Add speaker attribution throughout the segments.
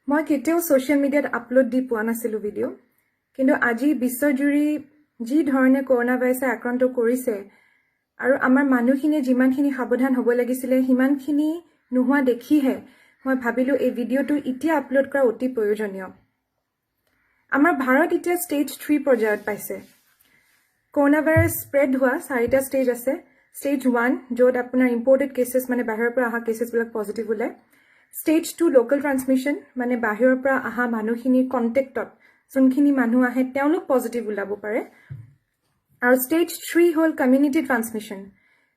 Speaker 1: মই কেতিয়াও ছ'চিয়েল মিডিয়াত আপলোড দি পোৱা নাছিলোঁ ভিডিঅ'। কিন্তু আজি বিশ্বজুৰি যি ধৰণে কৰোণা ভাইৰাছে আক্ৰান্ত কৰিছে আৰু আমাৰ মানুহখিনিয়ে যিমানখিনি সাৱধান হ'ব লাগিছিলে, সিমানখিনি নোহোৱা দেখিহে মই ভাবিলোঁ এই ভিডিঅ'টো এতিয়া আপলোড কৰা অতি প্ৰয়োজনীয়। আমাৰ ভাৰত এতিয়া ষ্টেজ 3 পৰ্যায়ত পাইছে। কৰোণা ভাইৰাছ স্প্ৰেড হোৱা চাৰিটা ষ্টেজ আছে। ষ্টেজ 1, য'ত আপোনাৰ ইম্পৰ্টেড কেছেছ, মানে বাহিৰৰ পৰা অহা কেছেছবিলাক পজিটিভ ওলায়। ষ্টেজ 2, লোকেল ট্ৰান্সমিশ্যন, মানে বাহিৰৰ পৰা অহা মানুহখিনিৰ কণ্টেক্টত যোনখিনি মানুহ আহে, তেওঁলোক পজিটিভ ওলাব পাৰে। আৰু ষ্টেজ 3 হ'ল কমিউনিটি ট্ৰান্সমিশ্যন,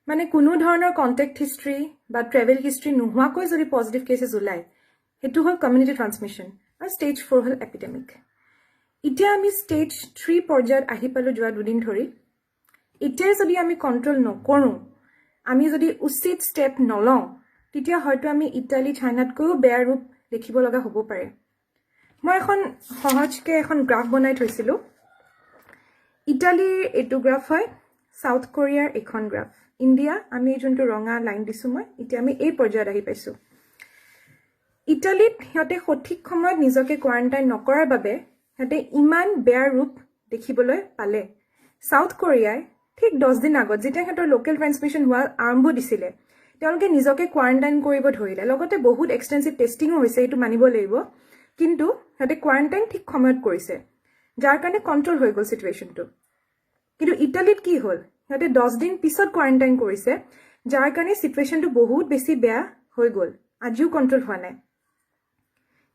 Speaker 1: মানে কোনো ধৰণৰ কণ্টেক্ট হিষ্ট্ৰী বা ট্ৰেভেল হিষ্ট্ৰী নোহোৱাকৈ যদি পজিটিভ কেছেছ ওলায়, সেইটো হ'ল কমিউনিটি ট্ৰান্সমিশ্যন। আৰু ষ্টেজ 4 হ'ল এপিডেমিক। এতিয়া আমি ষ্টেজ 3 পৰ্যায়ত আহি পালোঁ যোৱা দুদিন ধৰি। এতিয়াই যদি আমি কণ্ট্ৰল নকৰোঁ, আমি যদি উচিত ষ্টেপ নলওঁ, তেতিয়া হয়তো আমি ইটালী, চাইনাতকৈও বেয়া ৰূপ দেখিব লগা হ'ব পাৰে। মই এখন সহজকৈ এখন গ্ৰাফ বনাই থৈছিলোঁ। ইটালীৰ এইটো গ্ৰাফ হয়, চাউথ কোৰিয়াৰ এইখন গ্ৰাফ। ইণ্ডিয়া, আমি যোনটো ৰঙা লাইন দিছোঁ মই, এতিয়া আমি এই পৰ্যায়ত আহি পাইছোঁ। ইটালীত সিহঁতে সঠিক সময়ত নিজকে কোৱাৰেণ্টাইন নকৰাৰ বাবে সিহঁতে ইমান বেয়া ৰূপ দেখিবলৈ পালে। চাউথ কোৰিয়াই ঠিক 10 দিন আগত, যেতিয়া সিহঁতৰ লোকেল ট্ৰেন্সমিশ্যন হোৱা আৰম্ভ দিছিলে, তেওঁলোকে নিজকে কোৱাৰেণ্টাইন কৰিব ধৰিলে। লগতে বহুত এক্সটেঞ্চিভ টেষ্টিঙো হৈছে, এইটো মানিব লাগিব। কিন্তু সিহঁতে কোৱাৰেণ্টাইন ঠিক সময়ত কৰিছে, যাৰ কাৰণে কণ্ট্ৰল হৈ গ'ল চিটুৱেশ্যনটো। কিন্তু ইটালীত কি হ'ল? সিহঁতে 10 দিন পিছত কোৱাৰেণ্টাইন কৰিছে, যাৰ কাৰণে চিটুৱেশ্যনটো বহুত বেছি বেয়া হৈ গ'ল। আজিও কণ্ট্ৰল হোৱা নাই।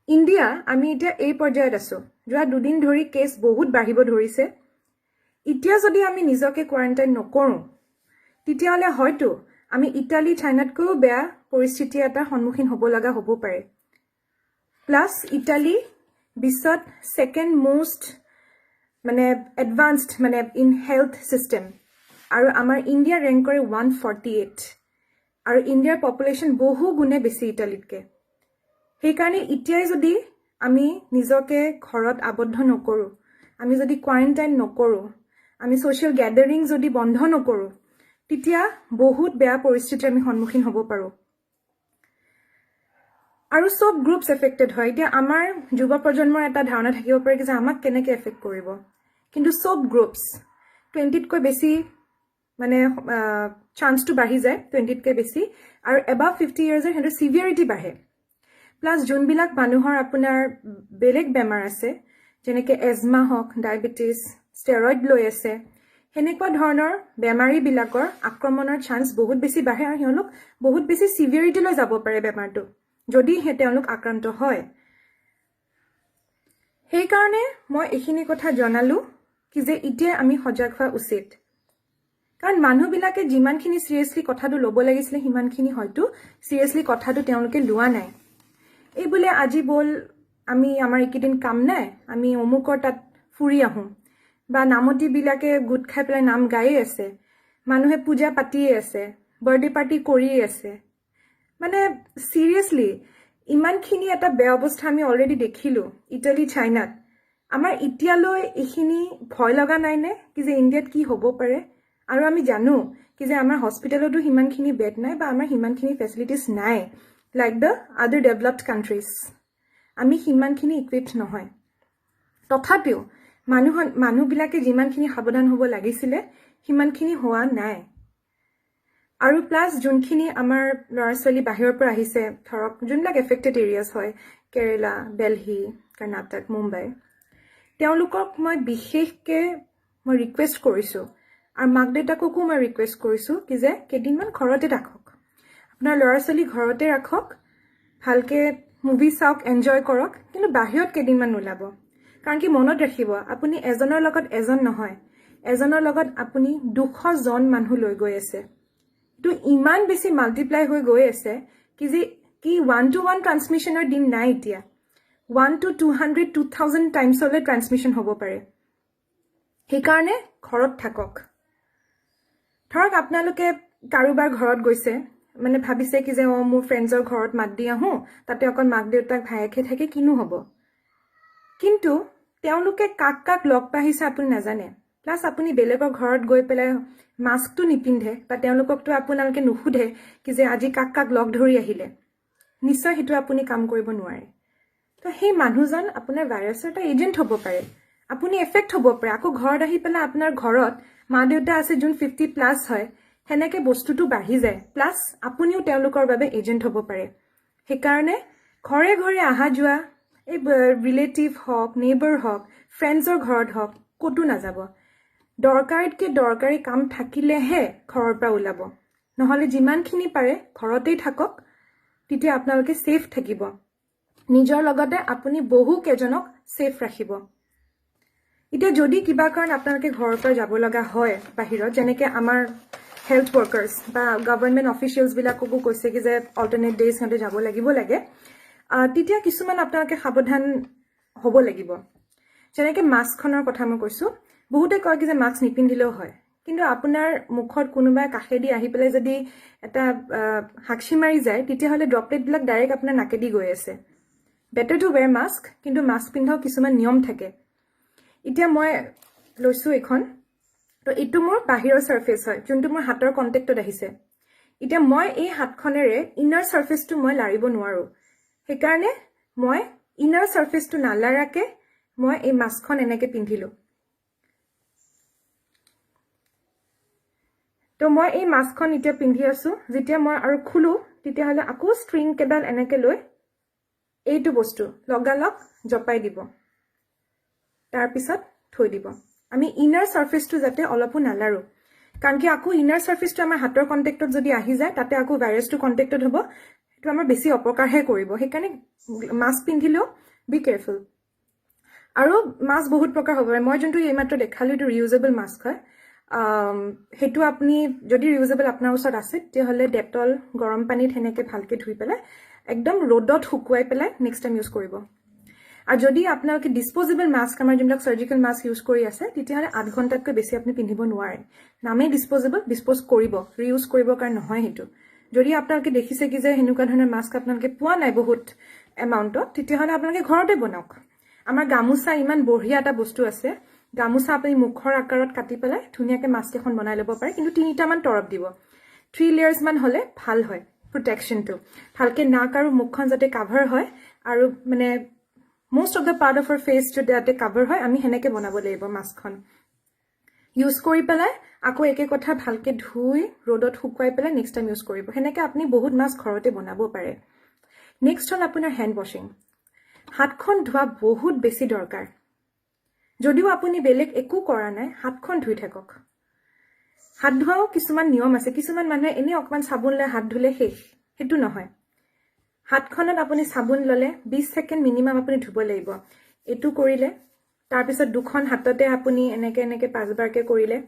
Speaker 1: ইণ্ডিয়া, আমি এতিয়া এই পৰ্যায়ত আছোঁ। যোৱা দুদিন ধৰি কেছ বহুত বাঢ়িব ধৰিছে। এতিয়া যদি আমি নিজকে কোৱাৰেণ্টাইন নকৰোঁ, তেতিয়াহ'লে হয়তো আমি ইটালী, চাইনাতকৈও বেয়া পৰিস্থিতি এটাৰ সন্মুখীন হ'ব লগা হ'ব পাৰে। প্লাছ ইটালী বিশ্বত ছেকেণ্ড মষ্ট মানে এডভান্সড, মানে ইন হেল্থ ছিষ্টেম, আৰু আমাৰ ইণ্ডিয়া ৰেংক কৰে 148। আৰু ইণ্ডিয়াৰ পপুলেশ্যন বহু গুণে বেছি ইটালীতকৈ। সেইকাৰণে এতিয়াই যদি আমি নিজকে ঘৰত আবদ্ধ নকৰোঁ, আমি যদি কোৱাৰেণ্টাইন নকৰোঁ, আমি ছ'চিয়েল গেডাৰিং যদি বন্ধ নকৰোঁ, তেতিয়া বহুত বেয়া পৰিস্থিতিৰ আমি সন্মুখীন হ'ব পাৰোঁ। আৰু চব গ্ৰুপছ এফেক্টেড হয়। এতিয়া আমাৰ যুৱ প্ৰজন্মৰ এটা ধাৰণা থাকিব পাৰে যে আমাক কেনেকৈ এফেক্ট কৰিব। কিন্তু চব গ্ৰুপছ, 20তকৈ বেছি, মানে চান্সটো বাঢ়ি যায় 20তকৈ বেছি। আৰু এবাভ 50 ইয়াৰ্ছৰ সিহঁতৰ চিভিয়াৰিটি বাঢ়ে। প্লাছ যোনবিলাক মানুহৰ আপোনাৰ বেলেগ বেমাৰ আছে, যেনেকৈ এজমা হওক, ডায়েবেটিছ, ষ্টেৰইড লৈ আছে, সেনেকুৱা ধৰণৰ বেমাৰীবিলাকৰ আক্ৰমণৰ চান্স বহুত বেছি বাঢ়ে আৰু তেওঁলোক বহুত বেছি চিভিয়াৰিটিলৈ যাব পাৰে বেমাৰটো, যদিহে তেওঁলোক আক্ৰান্ত হয়। সেইকাৰণে মই এইখিনি কথা জনালোঁ কি যে এতিয়া আমি সজাগ হোৱা উচিত, কাৰণ মানুহবিলাকে যিমানখিনি চিৰিয়াছলি কথাটো ল'ব লাগিছিলে, সিমানখিনি হয়তো চিৰিয়াছলি কথাটো তেওঁলোকে লোৱা নাই। এই বোলে আজি ব'ল আমি, আমাৰ এইকেইদিন কাম নাই, আমি অমুকৰ তাত ফুৰি আহোঁ, বা নামতিবিলাকে গোট খাই পেলাই নাম গায়ে আছে, মানুহে পূজা পাতিয়ে আছে, বাৰ্থডে পাৰ্টি কৰিয়ে আছে। মানে চিৰিয়াছলি ইমানখিনি এটা বেয়া অৱস্থা আমি অলৰেডি দেখিলোঁ ইটালী, চাইনাত। আমাৰ এতিয়ালৈ এইখিনি ভয় লগা নাইনে কি যে ইণ্ডিয়াত কি হ'ব পাৰে? আৰু আমি জানো কি যে আমাৰ হস্পিটেলতো সিমানখিনি বেড নাই বা আমাৰ সিমানখিনি ফেচিলিটিছ নাই। Like the other developed countries, আমি সিমানখিনি ইকুইপড নহয়। তথাপিও মানুহবিলাকে যিমানখিনি সাৱধান হ'ব লাগিছিলে, সিমানখিনি হোৱা নাই। আৰু প্লাছ যোনখিনি আমাৰ ল'ৰা ছোৱালী বাহিৰৰ পৰা আহিছে, ধৰক যোনবিলাক এফেক্টেড এৰিয়াছ হয়, কেৰেলা, দেলহি, কৰ্ণাটক, মুম্বাই, তেওঁলোকক মই বিশেষকৈ মই ৰিকুৱেষ্ট কৰিছোঁ আৰু মাক দেউতাককো মই ৰিকুৱেষ্ট কৰিছোঁ কি যে কেইদিনমান ঘৰতে ৰাখক আপোনাৰ ল'ৰা ছোৱালী, ঘৰতে ৰাখক, ভালকৈ মুভি চাওক, এনজয় কৰক, কিন্তু বাহিৰত কেইদিনমান নোলাব। কাৰণ কি, মনত ৰাখিব, আপুনি এজনৰ লগত এজন নহয়, এজনৰ লগত আপুনি 200জন মানুহ লৈ গৈ আছে। এইটো ইমান বেছি মাল্টিপ্লাই হৈ গৈ আছে কি যে কি 1 টু 1 ট্ৰান্সমিশ্যনৰ দিন নাই। এতিয়া 1 টু 200, 2000 টাইমছলৈ ট্ৰান্সমিশ্যন হ'ব পাৰে। সেইকাৰণে ঘৰত থাকক। ধৰক আপোনালোকে কাৰোবাৰ ঘৰত গৈছে, মানে ভাবিছে কি যে অঁ, মোৰ ফ্ৰেণ্ডছৰ ঘৰত মাত দি আহোঁ, তাতে অকল মাক দেউতাক ভায়েকহে থাকে, কিনো হ'ব। কিন্তু তেওঁলোকে কাক কাক লগ পাই আহিছে আপুনি নাজানে। প্লাছ আপুনি বেলেগৰ ঘৰত গৈ পেলাই মাস্কটো নিপিন্ধে বা তেওঁলোককতো আপোনালোকে নুসুধে কি যে আজি কাক কাক লগ ধৰি আহিলে। নিশ্চয় সেইটো আপুনি কাম কৰিব নোৱাৰে। তো সেই মানুহজন আপোনাৰ ভাইৰাছৰ এটা এজেণ্ট হ'ব পাৰে, আপুনি এফেক্ট হ'ব পাৰে। আকৌ ঘৰত আহি পেলাই আপোনাৰ ঘৰত মা দেউতা আছে যোন 50+ হয়, সেনেকৈ বস্তুটো বাঢ়ি যায়। প্লাছ আপুনিও তেওঁলোকৰ বাবে এজেণ্ট হ'ব পাৰে। সেইকাৰণে ঘৰে ঘৰে অহা যোৱা, এই ৰিলেটিভ হওক, নেইবাৰ হওক, ফ্ৰেণ্ডছৰ ঘৰত হওক, ক'তো নাযাব। দৰকাৰীতকৈ দৰকাৰী কাম থাকিলেহে ঘৰৰ পৰা ওলাব, নহ'লে যিমানখিনি পাৰে ঘৰতেই থাকক। তেতিয়া আপোনালোকে ছেফ থাকিব, নিজৰ লগতে আপুনি বহু কেইজনক ছেফ ৰাখিব। এতিয়া যদি কিবা কাৰণ আপোনালোকে ঘৰৰ পৰা যাব লগা হয় বাহিৰত, যেনেকৈ আমাৰ হেল্থ ৱৰ্কাৰ্ছ বা গভৰ্ণমেণ্ট অফিচিয়েলছবিলাককো কৈছে কি যে অল্টাৰনেট ডেইজ সিহঁতে যাব লাগিব লাগে, তেতিয়া কিছুমান আপোনালোকে সাৱধান হ'ব লাগিব। যেনেকৈ মাস্কখনৰ কথা মই কৈছোঁ, বহুতে কয় কি যে মাস্ক নিপিন্ধিলেও হয়, কিন্তু আপোনাৰ মুখত কোনোবাই কাষেদি আহি পেলাই যদি এটা হাকচি মাৰি যায়, তেতিয়াহ'লে ড্ৰপলেটবিলাক ডাইৰেক্ট আপোনাৰ নাকেদি গৈ আছে। Better to wear mask, কিন্তু মাস্ক পিন্ধাও কিছুমান নিয়ম থাকে। এতিয়া মই লৈছোঁ এইখন, তো এইটো মোৰ বাহিৰৰ ছাৰ্ফেচ হয়, যোনটো মোৰ হাতৰ কণ্টেক্টত আহিছে। এতিয়া মই এই হাতখনেৰে ইনাৰ ছাৰ্ফেচটো মই লাৰিব নোৱাৰোঁ, সেইকাৰণে মই ইনাৰ ছাৰ্ফেচটো নালাৰাকে মই এই মাস্কখন এনেকৈ পিন্ধিলোঁ। তো মই এই মাস্কখন এতিয়া পিন্ধি আছোঁ। যেতিয়া মই আৰু খোলোঁ, তেতিয়াহ'লে আকৌ ষ্ট্ৰিং কেইডাল এনেকৈ লৈ এইটো বস্তু লগালগ জপাই দিব, তাৰপিছত থৈ দিব। আমি ইনাৰ ছাৰ্ফেচটো যাতে অলপো নালাৰো, কাৰণ কি আকৌ ইনাৰ ছাৰ্ফেচটো আমাৰ হাতৰ কণ্টেক্টত যদি আহি যায়, তাতে আকৌ ভাইৰাছটো কণ্টেক্টত হ'ব, সেইটো আমাৰ বেছি অপকাৰহে কৰিব। সেইকাৰণে মাস্ক পিন্ধিলেও বি কেয়াৰফুল। আৰু মাস্ক বহুত প্ৰকাৰ হ'ব পাৰে। মই যোনটো এইমাত্ৰ দেখালোঁ, এইটো ৰিউজেবল মাস্ক হয়। সেইটো আপুনি যদি ৰিউজেবল আপোনাৰ ওচৰত আছে, তেতিয়াহ'লে ডেটল গৰম পানীত সেনেকৈ ভালকৈ ধুই পেলাই একদম ৰ'দত শুকুৱাই পেলাই নেক্সট টাইম ইউজ কৰিব। আৰু যদি আপোনালোকে ডিছপ'জেবল মাস্ক, আমাৰ যোনবিলাক চাৰ্জিকেল মাস্ক ইউজ কৰি আছে, তেতিয়াহ'লে 8 ঘণ্টাতকৈ বেছি আপুনি পিন্ধিব নোৱাৰে। নামেই ডিছপ'জেবল, ডিছপ'জ কৰিব, ৰিউজ কৰিবৰ কাৰণে নহয় সেইটো। যদি আপোনালোকে দেখিছে কি যে সেনেকুৱা ধৰণৰ মাস্ক আপোনালোকে পোৱা নাই বহুত এমাউণ্টত, তেতিয়াহ'লে আপোনালোকে ঘৰতে বনাওক। আমাৰ গামোচা ইমান বঢ়িয়া এটা বস্তু আছে। গামোচা আপুনি মুখৰ আকাৰত কাটি পেলাই ধুনীয়াকৈ মাস্ক এখন বনাই ল'ব পাৰে, কিন্তু তিনিটামান তৰপ দিব। 3 লেয়াৰ্ছমান হ'লে ভাল হয় প্ৰটেকশ্যনটো। ভালকৈ নাক আৰু মুখখন যাতে কাভাৰ হয় আৰু মানে most of the part of our ফেচটো যাতে কাভাৰ হয়, আমি সেনেকৈ বনাব লাগিব মাস্কখন। ইউজ কৰি পেলাই আকৌ একে কথা, ভালকৈ ধুই ৰ'দত শুকুৱাই পেলাই নেক্সট টাইম ইউজ কৰিব। সেনেকৈ আপুনি বহুত মাস্ক ঘৰতে বনাব পাৰে। নেক্সট হ'ল আপোনাৰ হেণ্ড ৱাশ্বিং। হাতখন ধোৱা বহুত বেছি দৰকাৰ। যদিও আপুনি বেলেগ একো কৰা নাই, হাতখন ধুই থাকক। হাত ধোৱাও কিছুমান নিয়ম আছে। কিছুমান মানুহে এনেই অকণমান চাবোন লৈ হাত ধুলে শেষ, সেইটো নহয়। হাতখনত আপুনি চাবোন ল'লে 20 ছেকেণ্ড মিনিমাম আপুনি ধুব লাগিব। এইটো কৰিলে, তাৰপিছত দুখন হাততে আপুনি এনেকৈ এনেকৈ পাঁচবাৰকৈ কৰিলে,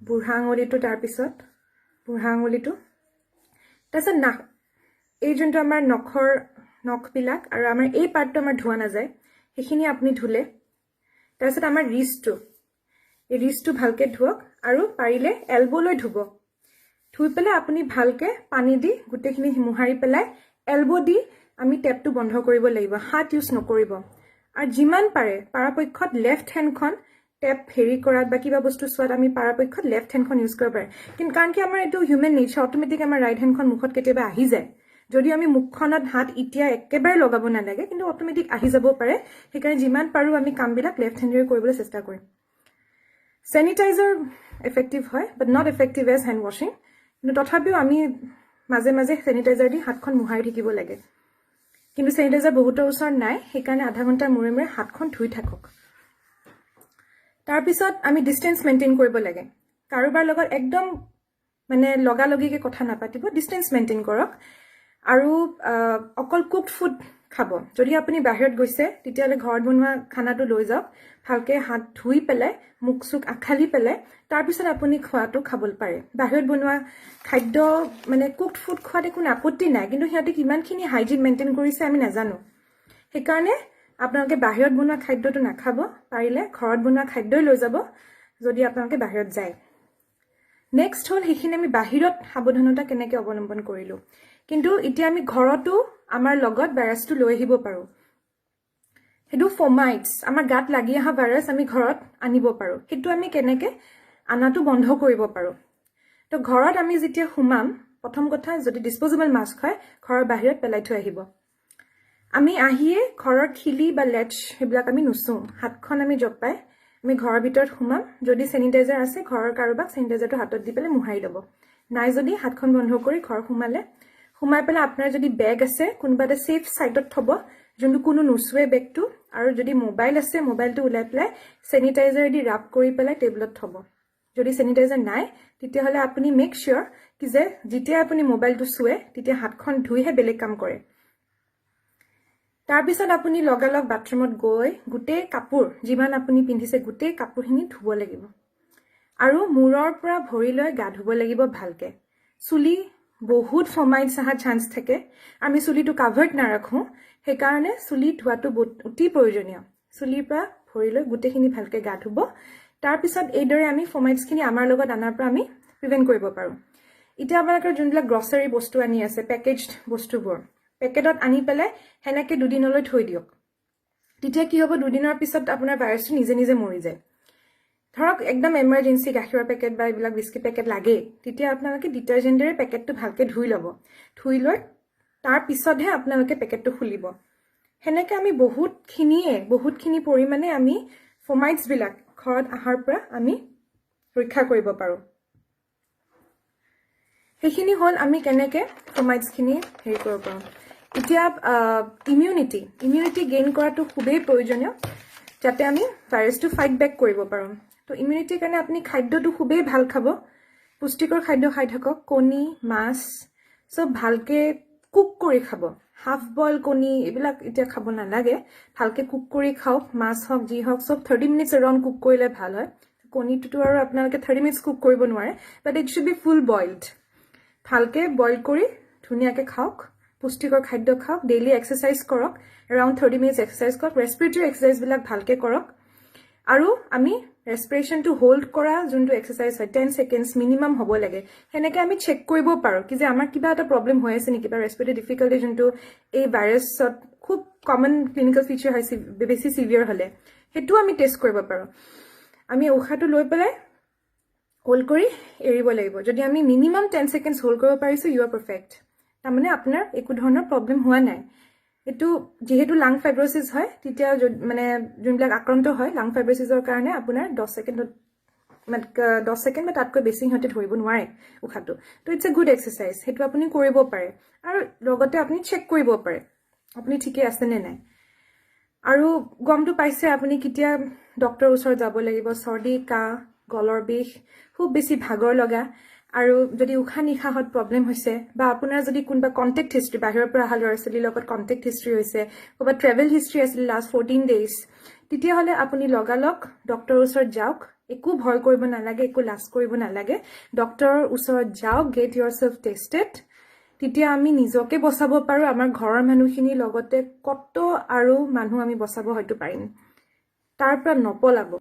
Speaker 1: বুঢ়া আঙুলিটো, তাৰপিছত বুঢ়া আঙুলিটো, তাৰপিছত নাক, এই যোনটো আমাৰ নখৰ নখবিলাক আৰু আমাৰ এই পাৰ্টটো আমাৰ ধোৱা নাযায়, সেইখিনি আপুনি ধুলে। তাৰপিছত আমাৰ ৰিষ্টটো, এই ৰিষ্টটো ভালকৈ ধুৱক আৰু পাৰিলে এলবলৈ ধুব। ধুই পেলাই আপুনি ভালকৈ পানী দি গোটেইখিনি মোহাৰি পেলাই এলব' দি আমি টেপটো বন্ধ কৰিব লাগিব, হাত ইউজ নকৰিব। আৰু যিমান পাৰে পৰাপক্ষত লেফ্ট হেণ্ডখন টেপ হেৰি কৰাত বা কিবা বস্তু চোৱাত আমি পৰাপক্ষত লেফ্ট হেণ্ডখন ইউজ কৰিব পাৰে। কিন্তু কাৰণ কি আমাৰ এইটো হিউমেন নেচাৰ, অট'মেটিক আমাৰ ৰাইট হেণ্ডখন মুখত কেতিয়াবা আহি যায়। যদিও আমি মুখখনত হাত এতিয়া একেবাৰে লগাব নালাগে, কিন্তু অট'মেটিক আহি যাব পাৰে। সেইকাৰণে যিমান পাৰোঁ আমি কামবিলাক লেফ্ট হেণ্ডেৰে কৰিবলৈ চেষ্টা কৰিম। চেনিটাইজাৰ এফেক্টিভ হয়, but not effective as hand washing। কিন্তু তথাপিও আমি মাজে মাজে চেনিটাইজাৰ দি হাতখন মোহাৰি থাকিব লাগে। কিন্তু চেনিটাইজাৰ বহুতৰ ওচৰত নাই, সেইকাৰণে আধা ঘণ্টাৰ মূৰে মূৰে হাতখন ধুই থাকক। তাৰপিছত আমি ডিষ্টেঞ্চ মেইনটেইন কৰিব লাগে। কাৰোবাৰ লগত একদম মানে লগালগিকৈ কথা নাপাতিব, ডিষ্টেঞ্চ মেইনটেইন কৰক। আৰু অকল কুকড ফুড খাব। যদি আপুনি বাহিৰত গৈছে, তেতিয়াহ'লে ঘৰত বনোৱা খানাটো লৈ যাওক। ভালকৈ হাত ধুই পেলাই, মুখ চুখ আখালি পেলাই তাৰপিছত আপুনি খোৱাটো খাব পাৰে। বাহিৰত বনোৱা খাদ্য মানে কুকড ফুড খোৱাত একো আপত্তি নাই, কিন্তু সিহঁতে কিমানখিনি হাইজিন মেইনটেইন কৰিছে আমি নাজানো। সেইকাৰণে আপোনালোকে বাহিৰত বনোৱা খাদ্যটো নাখাব। পাৰিলে ঘৰত বনোৱা খাদ্যই লৈ যাব যদি আপোনালোকে বাহিৰত যায়। নেক্সট হ'ল সেইখিনি আমি বাহিৰত সাৱধানতা কেনেকৈ অৱলম্বন কৰিলোঁ। কিন্তু এতিয়া আমি ঘৰতো আমাৰ লগত ভাইৰাছটো লৈ আহিব পাৰোঁ। সেইটো ফমাইটছ, আমাৰ গাত লাগি অহা ভাইৰাছ আমি ঘৰত আনিব পাৰোঁ। সেইটো আমি কেনেকৈ আনাটো বন্ধ কৰিব পাৰোঁ? তো ঘৰত আমি যেতিয়া সোমাম, প্ৰথম কথা যদি ডিছপ'জেবল মাস্ক হয়, ঘৰৰ বাহিৰত পেলাই থৈ আহিব। আমি আহিয়ে ঘৰৰ খিলি বা লেচ সেইবিলাক আমি নুচোঁ। হাতখন আমি জপাই আমি ঘৰৰ ভিতৰত সোমাম। যদি চেনিটাইজাৰ আছে, ঘৰৰ কাৰোবাক চেনিটাইজাৰটো হাতত দি পেলাই মোহাৰি ল'ব। নাই যদি হাতখন বন্ধ কৰি ঘৰ সোমালে, সোমাই পেলাই আপোনাৰ যদি বেগ আছে, কোনোবা এটা ছেফ ছাইডত থ'ব, যোনটো কোনো নুচুৱে বেগটো। আৰু যদি মোবাইল আছে, মোবাইলটো ওলাই পেলাই চেনিটাইজাৰ দি ৰাব কৰি পেলাই টেবুলত থ'ব। যদি চেনিটাইজাৰ নাই, তেতিয়াহ'লে আপুনি মেক চিয়'ৰ কি যে যেতিয়া আপুনি মোবাইলটো চুৱে, তেতিয়া হাতখন ধুইহে বেলেগ কাম কৰে। তাৰপিছত আপুনি লগালগ বাথৰুমত গৈ গোটেই কাপোৰ যিমান আপুনি পিন্ধিছে, গোটেই কাপোৰখিনি ধুব লাগিব আৰু মূৰৰ পৰা ভৰিলৈ গা ধুব লাগিব ভালকে। চুলি বহুত ফমাইটছ অহা চান্স থাকে, আমি চুলিটো কাভাৰ্ড নাৰাখোঁ। সেইকাৰণে চুলি ধোৱাটো বহুত অতি প্ৰয়োজনীয়। চুলিৰ পৰা ভৰিলৈ গোটেইখিনি ভালকে গা ধুব। তাৰপিছত এইদৰে আমি ফমাইটছখিনি আমাৰ লগত অনাৰ পৰা আমি প্ৰিভেণ্ট কৰিব পাৰোঁ। এতিয়া আপোনালোকৰ যোনবিলাক গ্ৰচাৰী বস্তু আনি আছে, পেকেজড বস্তুবোৰ পেকেটত আনি পেলাই সেনেকৈ দুদিনলৈ থৈ দিয়ক। তেতিয়া কি হ'ব? দুদিনৰ পিছত আপোনাৰ ভাইৰাছটো নিজে নিজে মৰি যায়। ধৰক একদম এমাৰ্জেঞ্চি গাখীৰৰ পেকেট বা এইবিলাক বিস্কিট পেকেট লাগেই, তেতিয়া আপোনালোকে ডিটাৰজেণ্টেৰে পেকেটটো ভালকৈ ধুই ল'ব। ধুই লৈ তাৰ পিছতহে আপোনালোকে পেকেটটো খুলিব। সেনেকৈ আমি বহুতখিনি পৰিমাণে আমি ফমাইটছবিলাক ঘৰত অহাৰ পৰা আমি ৰক্ষা কৰিব পাৰোঁ। সেইখিনি হ'ল আমি কেনেকৈ ফমাইটছখিনি হেৰি কৰিব পাৰোঁ। এতিয়া ইমিউনিটি গেইন কৰাটো খুবেই প্ৰয়োজনীয়, যাতে আমি ভাইৰাছটো ফাইট বেক কৰিব পাৰোঁ। তো ইমিউনিটিৰ কাৰণে আপুনি খাদ্যটো খুবেই ভাল খাব, পুষ্টিকৰ খাদ্য খাই থাকক। কণী, মাছ চব ভালকৈ কুক কৰি খাব। হাফ বইল কণী এইবিলাক এতিয়া খাব নালাগে। ভালকৈ কুক কৰি খাওক। মাছ হওক, যি হওক, চব 30 মিনিটছ এৰাউণ্ড কুক কৰিলে ভাল হয়। কণীটোতো আৰু আপোনালোকে 30 মিনিটছ কুক কৰিব নোৱাৰে, but it should be full boiled। ভালকৈ বইল কৰি ধুনীয়াকৈ খাওক, পুষ্টিকৰ খাদ্য খাওক। ডেইলি এক্সাৰচাইজ কৰক, এৰাউণ্ড 30 মিনিটছ এক্সাৰচাইজ কৰক। ৰেচপিৰেটৰী এক্সাৰচাইজবিলাক ভালকৈ কৰক আৰু আমি ৰেচপিৰেশ্যনটো হোল্ড কৰা যোনটো এক্সাৰচাইজ হয়, 10 ছেকেণ্ডছ মিনিমাম হ'ব লাগে। সেনেকৈ আমি চেক কৰিব পাৰোঁ কি যে আমাৰ কিবা এটা প্ৰব্লেম হৈ আছে নেকি, বা ৰেচপিৰেটৰী ডিফিকাল্টি, যোনটো এই ভাইৰাছত খুব কমন ক্লিনিকেল ফিচাৰ হয় বেছি চিভিয়াৰ হ'লে, সেইটোও আমি টেষ্ট কৰিব পাৰোঁ। আমি উশাহটো লৈ পেলাই হোল্ড কৰি এৰিব লাগিব। যদি আমি মিনিমাম 10 ছেকেণ্ডছ হোল্ড কৰিব পাৰিছোঁ, you are perfect। তাৰমানে আপোনাৰ একো ধৰণৰ প্ৰব্লেম হোৱা নাই। এইটো যিহেতু লাং ফাইব্ৰচিছ হয়, তেতিয়া মানে যোনবিলাক আক্ৰান্ত হয় লাং ফাইব্ৰচিছৰ কাৰণে, আপোনাৰ 10 ছেকেণ্ডত, মানে 10 ছেকেণ্ড বা তাতকৈ বেছি সিহঁতে ধৰিব নোৱাৰে উশাহটো। তো it's a good exercise, সেইটো আপুনি কৰিব পাৰে আৰু লগতে আপুনি চেক কৰিব পাৰে আপুনি ঠিকে আছে নে নাই। আৰু গমটো পাইছে আপুনি কেতিয়া ডক্টৰৰ ওচৰত যাব লাগিব। চৰ্দি, কাহ, গলৰ বিষ, খুব বেছি ভাগৰ লগা আৰু যদি উশাহ নিশাহত প্ৰব্লেম হৈছে বা আপোনাৰ যদি কোনোবা কণ্টেক্ট হিষ্ট্ৰী, বাহিৰৰ পৰা অহা ল'ৰা ছোৱালীৰ লগত কণ্টেক্ট হিষ্ট্ৰী হৈছে, ক'ৰবাত ট্ৰেভেল হিষ্ট্ৰী আছিল লাষ্ট 14 ডেইজ, তেতিয়াহ'লে আপুনি লগালগ ডক্টৰৰ ওচৰত যাওক। একো ভয় কৰিব নালাগে, একো লাজ কৰিব নালাগে। ডক্টৰৰ ওচৰত যাওক, get yourself tested। তেতিয়া আমি নিজকে বচাব পাৰোঁ, আমাৰ ঘৰৰ মানুহখিনিৰ লগতে কত আৰু মানুহ আমি বচাব হয়তো পাৰিম। তাৰ পৰা নপলাব।